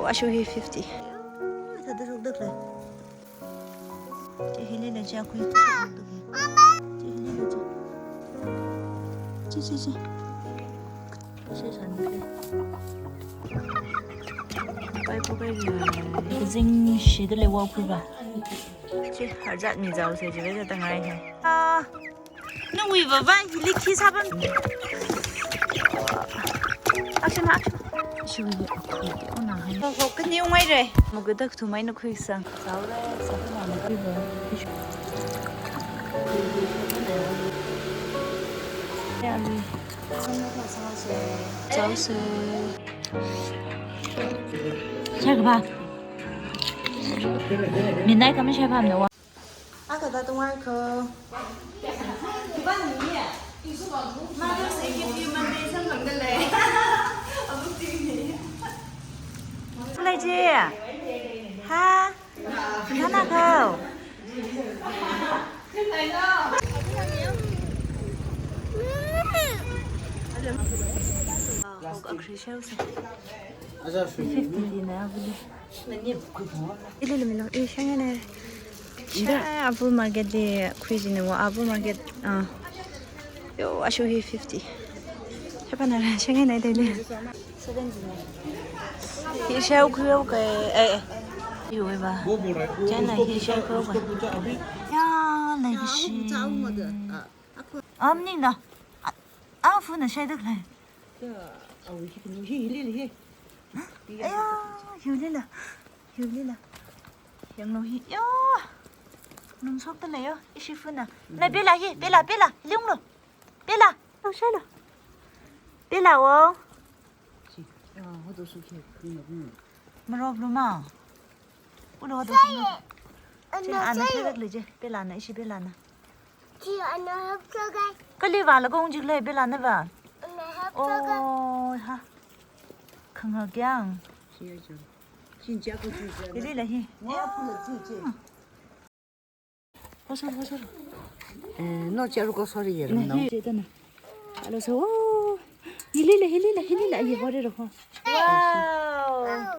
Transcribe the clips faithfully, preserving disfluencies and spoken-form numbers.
Ashu hi fifty. Thāda rukdakle. Chi hili le chi akhui. Chi hili le chi. Chi, chi, chi. Chi san le. Pai ko pai le. Kazing shida le wa khui ba. Chi harzat mi zao se ji ve ta ngai hai. Ah. Nungui vava hili khi sabam. Action, action. Shui, okay, ona hai. Ho, ho, kani ungai re. Mugadak thumai na khui sang. Zao re, sabam na khui ba. Ya, lui. Zao se. Shai ka ba. Minai kami shai ba na wa. Akha ta tungai ko. Mother's Day gift yu Monday samphangda lei. Abuk ting ni. Lai je. Ha? Nana ko. Kok akhri shau se. Fifty na abuli. Ililumilo, i shangene. Sha, abu market li khuijine wa, abu market, ah. Yo, ashu hi fifty. Shapa na shangene dele. Hi shau khuyo ke, eh, eh. Yo, ba. China hi shau khuyo ke. Ya, na bishi. Am ning da. A fu na shai dak lai. Aya, hiu lila. Hiu lila. Yanglo hi. Ya. Nung sok ta lei yo. Ishi fu na. Na pela hi, pela, pela. Lunglo. Pela. Lo shai lo. Pela wo. Marop luma. Ulo do. Ana ana shai dak le je. Pela na, ishi pela na. Chi ana hapkhagai. Kali va la kong jik lai pela na va. Ana hapkhagai. Oh, ha. Khangha kyang. Chi ya chu. Chin cha ko chu cha. Ili la hi. Wa pu la chu che. Hosor, hosor. Eh, no, cha ru ko sorry ye. Na, no. Hi, che ta na. Alo so. Oh. Ili la, ili la, ili la. Ye bore ro ho. Wow.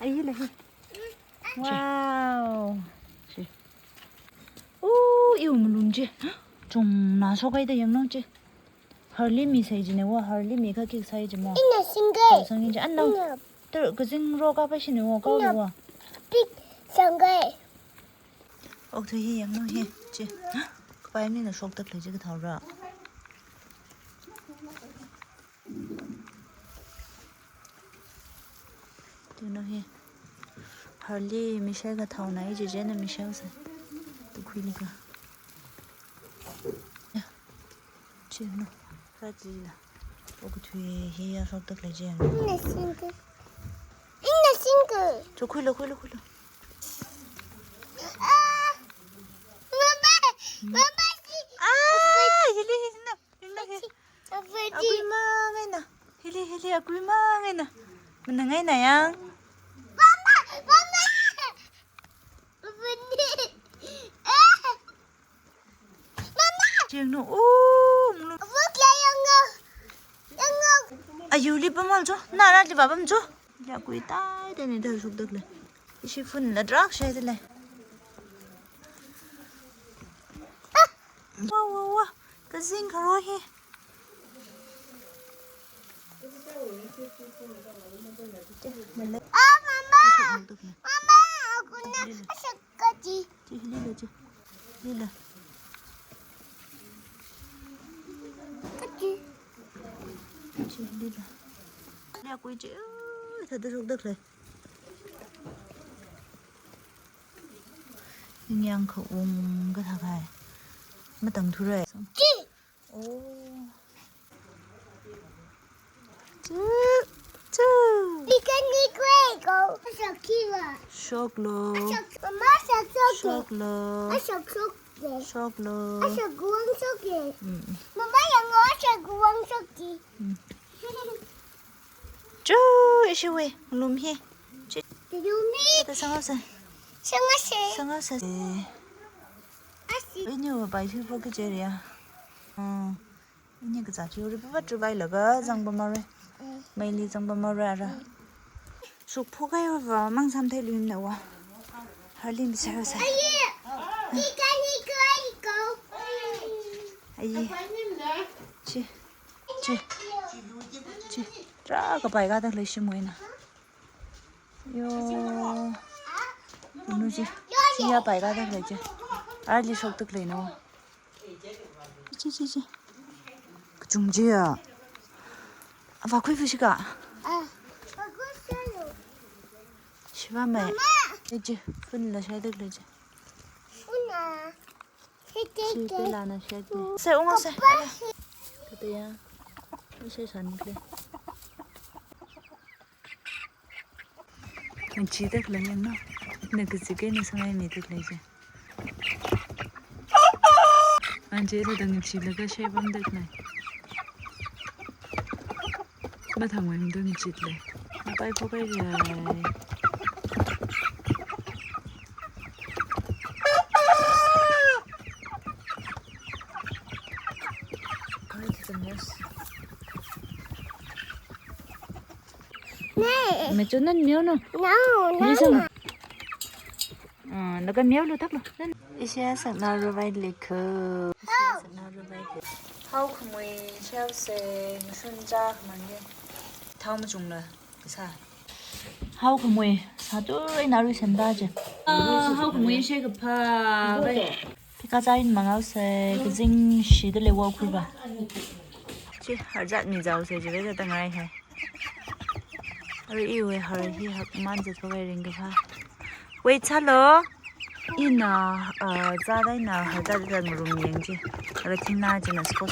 Ayi la hi. Wow. Shi. Oh, iu malum je. Chungna shokai da yangno je. Harli mi sai jine wa, harli mi kha kik sai jimo. Ina singai. Sang je anno. Ina. Ter kazing ro ka pa shine wa, ka ina wa. Pik sangai. Ok thu hi yangno hi. Je. Kapai mi na shok tak le je ka thau ra. Tuno hi. Harli Michelle ka thao nai, je je na Michelle sa. Tukhui ni ka. Ya. Chino. Rati la. Oku thui hi ya sok tak le je. Ina single. Ina single. Cho khuilo, khuilo, khuilo. Ah. Mama. Mama. Ah, hili, hili na. Hili, hili. Akui ma ngaina. Hili, hili, akui ma ngaina. Mana ngaina yang. Mama, mama. Mama. Jeng no. Oh, mulu. Ayu li pamal jo. Nara li babam jo. Ya kui tai tai ni dal suk dak le. Ishi fun la drak shai le. Wa, wa, wa. Kazing karo hi. Ah, mama. Mama, aku na asak kaji. Chi, lila chi. Lila. Kaji. Chi, lila. Lia kui chi. Ui, thada suk dak le. Yang kha ung ka tha kai. Matang thu rai. Chi. Oh. Chu. Chu. Ikan ni kue ko. Asak kiwa. Shok lo. Asak, mama asak shok. Shok lo. Asak shok. Shok lo. Asak guang shok ye. Mm. Mama yang asak guang shok ye. Mm. Chu, ishi we, lum hi. Chi. Lum hi. Ta sanga sa. Sanga sa. Sanga sa. Asi. Ini wa pai thi fo ke cheria. Hmm. Ini ka za chi ri pa chu bai la ga zang ba mare. Mai li zang ba mare ara. Shukphok kaiva mang samthei luina wa. Harli mi sāra sā. Ayi. Ika ni kai ko. Ayi. Chi. Chi. Chi. Tarākha paikada khalei shimwui eina. Yo. Unu chi. Chi ya paikada khalei chi. Arli shokda khaleina wa. Chi, chi, chi. Kachung chiya. Ava khuiva shika. Ah. Shiva mai. Mama. Chi, chi. Phunla shaida khalei chi. Una. Chi, chi, chi. Pelana shaida. Se, unga se. Papa. Kata ya. Ise san khalei. Ngachida khalei yangna. Ina kazika ina sāngaimida khalei chi. Anche thāda ngachilaga shai pamda khalei. Mathangwui eina ngachit lei. Mapai phok kairai. Mechu nan miau no. No, no, listen. No. Ah, laga miau lo taklo. Nan. Ishi asakna ruvai likho. Ishi asakna ruvai likho. Haokhamui shaose, mashun cha khamang ye. Thao machungla kasā. Haokhamui, sātui eina arui senda chi. Ah, haokhamui shai kaphā. Bai. Phikazā eina manghaose, kazing shida lei wa khuiva. Chi, harzat mi zaose, chi veda tangai hai. Arui iwui har hi hakman zatphok kairing kaphā. Wait sālo. Ina, ah, zāda ina harzat da ngarum yang chi. Ara thingna china spot.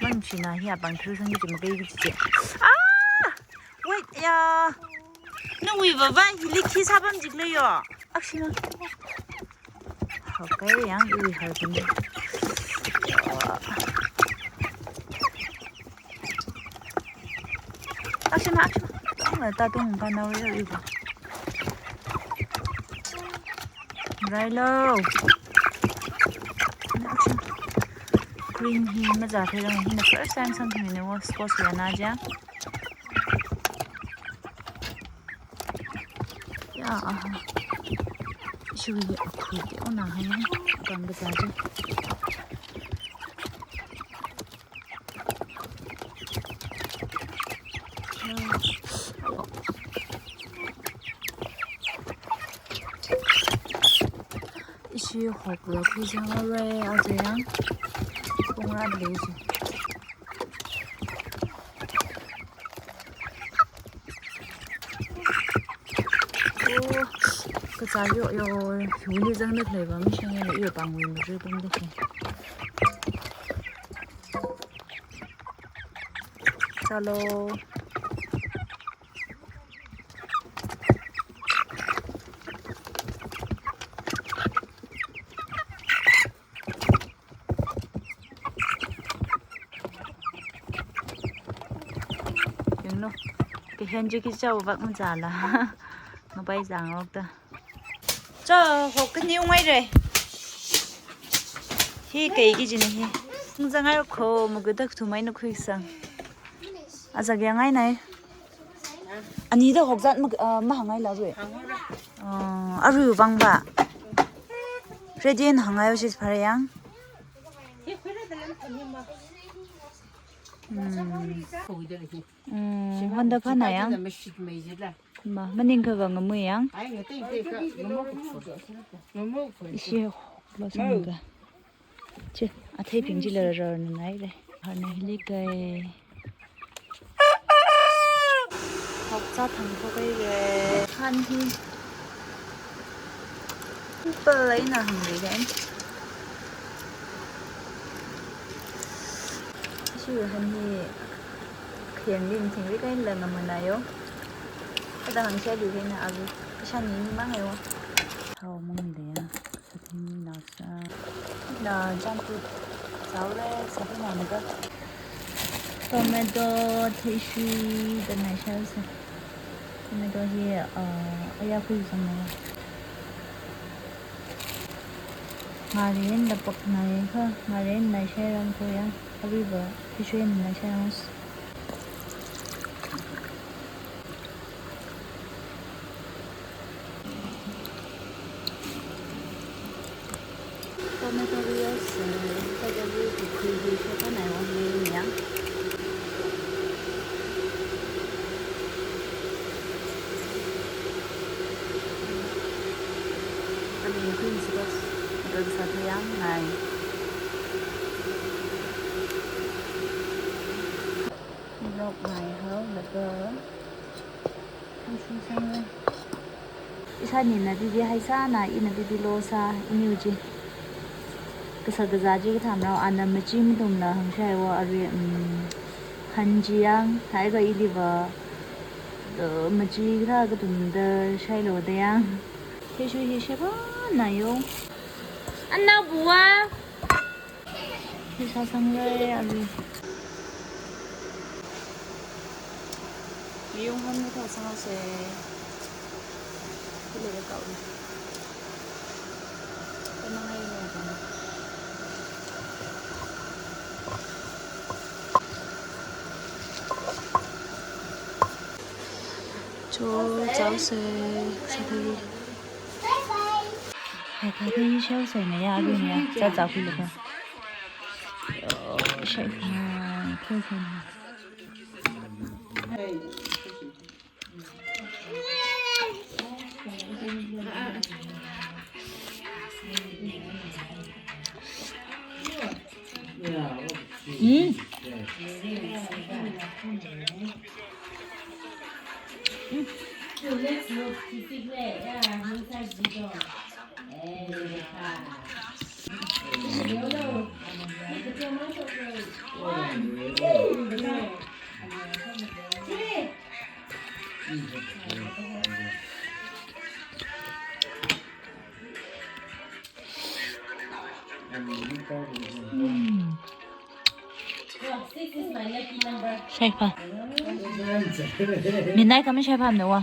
Mang china hi apāng thru sang chi makai chi chi. Ah! Wait, ya. Nawui vavai hili khi sāpam jik lei yo. Akshina. Okay, yang iwui har bing. Akshina, akshina. Tang la ta tung pa nao yo iwui. Railo. Akshina. Green hi mazā thei rang hi na first time samphangna wa sports ya na ja. Ya, aha. Shuiya akhui te ona hai. Bang bazā je. Ishi hokla khuizang rai aja yang. Kung rat lei ji. Oh, kazā yo yo, yuli zangda khalei va, mashang ya yo pāngwui mari pamda khalei. Zālo. Yangno. Kahen chi khi chao vak mazāla. Ngapai zang rok ta. Cha, hok kani ungai re. Hi kai ki jini hi. Nzangai kho, maga dak thumai na khuisang. Aja kya ngai nai. Ani da hok zat ma, ah, mahangai la rui. Ah, arui vang ba. Ready na hangai o shi phara yang. Hmm. Hmm, Honda phana yang. Ma, maning kha vang ngamui yang. Ishi lo sangga. Che, athei ping chila rarna nai le. Harna hili kai. Hok cha thang ko kai le. Han hi. Pal lai na hang le kan. Ishi han hi. Khayang ling thing ri kai la ngamana yo. Kada hang shai lu kai na alu. Kashan ni ni mang yo. Thao mang le ya. Sathing ni na sa. Na jampu. Zao le sathing na naga. Tomato, tissue, da na shai sa. Tomato hi, ah, aya khui zang na. Ngaren da pak nai kha, ngaren nai shai rang ko ya. Aruiva, tissue nai shai rang. Kasā theiyangngai. Vlog ngaihaolaga issue sāngai. Ishānina pipihaisāna, ina pipilu sā, iniwui chi. Kasā kazā chi kathāmrao, ana machi matungla hāngshaiwo, arui, mm, han chi yang, haiga iliva, uh, machi kathā katumda shailu da yang. Tissue hi sheba na yo. Ana buwa. Hi sāsangra ali. Mayung han kathā sāsa. Kile ka kau. Kana hai na ka. Cho, chao se, sa thei. Hai, thāda ishao sai na ya, alu na ya, cha cha kule ka. Oh, shai. Ah, kyo kyo. Hmm? Shaipa. Minai kami shaipa mna wa.